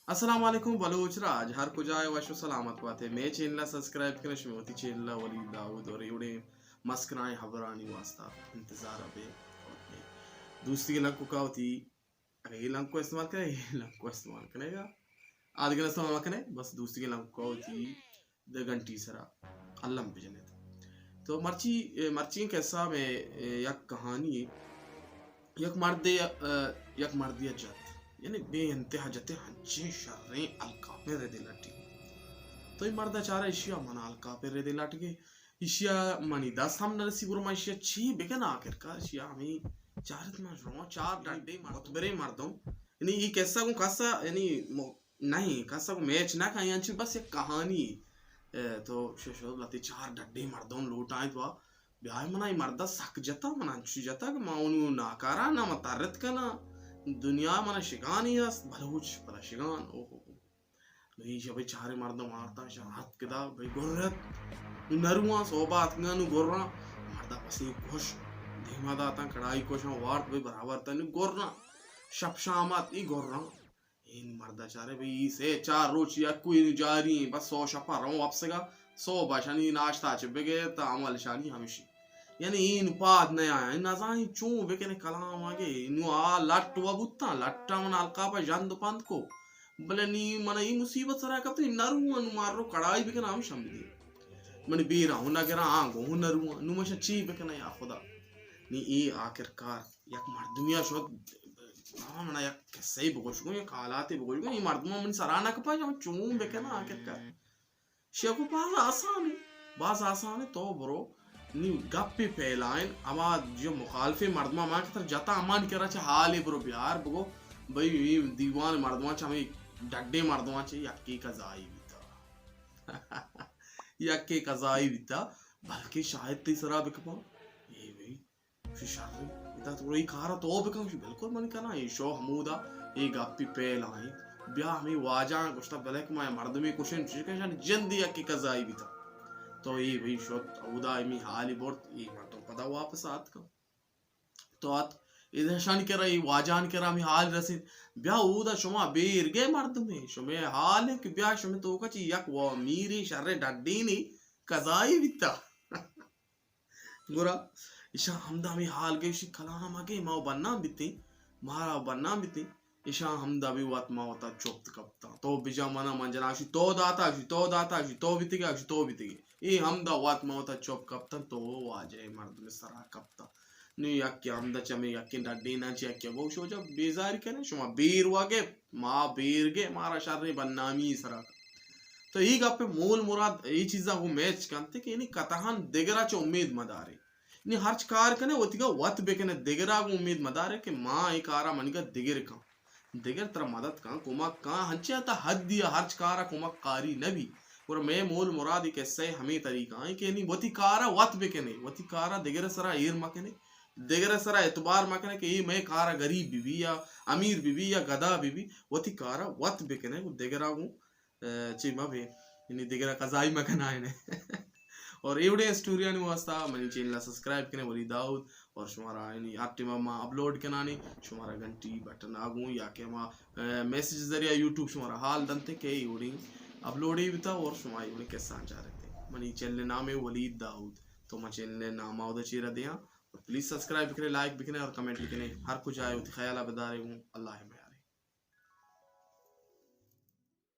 السلام علیکم بلوچ راج، ہر کجا ئے وش و سلامت باتے۔ مئے چینل ءَ سبسکرائب کنے، شمے وتی چینل ءَ ولید داؤد اور ایوڑیں مسکرائیں حبرانی واسطہ انتظار ءَ بے اور بے۔ دوستی کے لنکو کا ہوتی، اگر یہ لنکو استعمال کرے، یہ لنکو استعمال کرے گا۔ آدگن استعمال کرے، بس دوستی کے لنکو کا ہوتی۔ دے گھنٹی سرا الم بجنت۔ تو مرچی، مرچی قصہ میں یک کہانی ہے۔ یک مردے، یک مردے جت، یعنی بے انتہا جتے، ہنچیں شریں الکاپیں ردے لٹی۔ تو یہ مردا چارا اشیا منا الکاپیں ردے لٹ گئے، اشیا منی دست ہم نرسی، گرو ما اشیا چی بکن؟ آخر کار اشیا ہمیں چارت ما شما چار ڈڈے متبریں مردم، یعنی یہ قصہ کو قصہ، یعنی نہیں، کسا کو میچ نہ کھائی، انچو بس یک کہانی۔ اے، تو شش لتی چار ڈڈے مردم لوٹائیں تو بیائے منا، ای مردا سک جتا، منا انچو جتا کہ ما انو ناکارا نہ ما ترت کنا۔ دنیا منا شگانی است، بلوچ پدا شگان، اوہو۔ نو ای شبے چارے مردم آرتا، شان ہت کدا، بھئی گرت۔ نو نرواں، صوبہ اتکگاں، نو گراں۔ مردا پسی کش، دیما داتاں، کڑائی کشاں، وارت، بھئی برابر تا، نو گراں۔ شپ شام ات، ای گراں۔ این مردا چارے بھئی، ای سے چار روچ یکو این جاری ہیں، بس سو شپا روں اپسگا، سو باشانی ناشتہ چہ بگے تا عمل شانی ہمشی۔ یعنی این پاد نیا، این نزانی چون بکنے کلام آگے، نو آ لٹ و بوتاں، لٹا من القاپا جند پند کو۔ بلے نی من ای مصیبت سرا کپتے، نرو نو مارو کڑائی بکن ہمش ہم دی۔ من بیرا ہوں نہ گرا آنگو ہوں نرو، نو مشا چی بکنے یا خدا۔ نی ای آخر کار یک مردمیا شت، آ، منا یک قصہ بگوش گوں، یک حالاتے بگوش گوں، اے مردم من سرا نہ کپا، چون بکناں آخر کار۔ شیکو باز آسان ہے، باز آسان ہے، تو برو، نی گپے پھیلائن، اما جو مخالفیں مردم ما کتر جتا، امان کرا چہ حالے برو بیار، بگو، بھئی، اے دیوان مردمان چہ ہمیں ڈڈے مردمان چہ یکی قضائی بیتا۔ یکی قضائی بیتا، بلکہ شاید تی سرا بکپا۔ اے بھئی، شر، ادا تو ای کارا تو بکن، گوشی، بالکل من کناں، ای شو ہمودا، ای گپی پھیل آئیں۔ بیا ہمیں واجہ گوشتا، بلے کہ ما مردمی کشن، چیز کشن، جندی یکی قضائی بیتا۔ تو ای بھئی شت، اودا ہمیں حالی برت، ای مردم پدا واپس آتکا۔ تو ات، ادھر شان کرا، ای واجان کرا ہمیں حال رسید۔ بیا اودا شما بیرگے مردمے، شما حال ہے کہ بیا شما توکا چی یک و میری شر ڈڈینی قضائی بیتا۔ گڑا ایشاں ہمدا ہمے حال گشی، کلام اگے ما و بنام بیتیں، مارا و بنام بیتیں، ایشاں ہمدا بھی وت ما وتا چپت کپتاں۔ تو بجا منا من جنا، اشی تو داتا، اشی تو داتا، اشی تو بیتگے، اشی تو بیتگے۔ اے ہمدا وت ما وتا چپ کپتاں، تو واجہ مردم سرا کپتاں۔ نی یکے ہمدا چمے یکیں ڈڈیناں چہ یکے گو شو جا بیزاری کنے، شما بیر وگے، ما بیر گے، مارا شریں بدنامی سرا۔ تو ای گپ مول مراد ای چیزا گو میچ کنتے کہ یعنی قطعاً دگرا چہ امید مدارے۔ نی ہرچ کار کنے وتیگا وت بکنے، دگرا گو امید مدارے کہ ما ای کارا منیگا دگر کن۔ دگر ترا مدد کن، کمک کن، ہنچے تا حدی ہرچ کارا کمک کاری نبی۔ گڑا مئے مول مراد ای قصہ ہمے طریقہ ہیں کہ یعنی وتی کارا وت بکنے، وتی کارا دگر سرا ایر مکنے، دگر سرا اعتبار مکنے کہ ای مئے کارا غریب بی بی یا امیر بی بی یا گدا بی بی، وتی کارا وت بکنے، دگرا گو اے، چی مہ بے، یعنی دگرا قضائی مہ کنائینے۔ اور ایوڑے اسٹوریانی واسطہ منی چینل سبسکرائب کنے، ولی داؤد، اور شمارا یعنی ہر ٹائم ما اپلوڈ کنانی، شمارا گھنٹی بٹن آگوں یا کہ ما، اے، میسج ذریعہ یوٹیوب شمارا حال دنتے کہ ایوڑی اپلوڈ ہی بتا اور شما ایوڑی کسان چارتے۔ منی چینل نام ہے ولید داؤد، تو ما چینل نام آودا چیرا دیاں۔ اور پلیز سبسکرائب بکنے، لائک بکنے اور کمنٹ بکنے۔ ہر کجا ئے وتی خیالا بدارے گوں۔ اللہ حافظ۔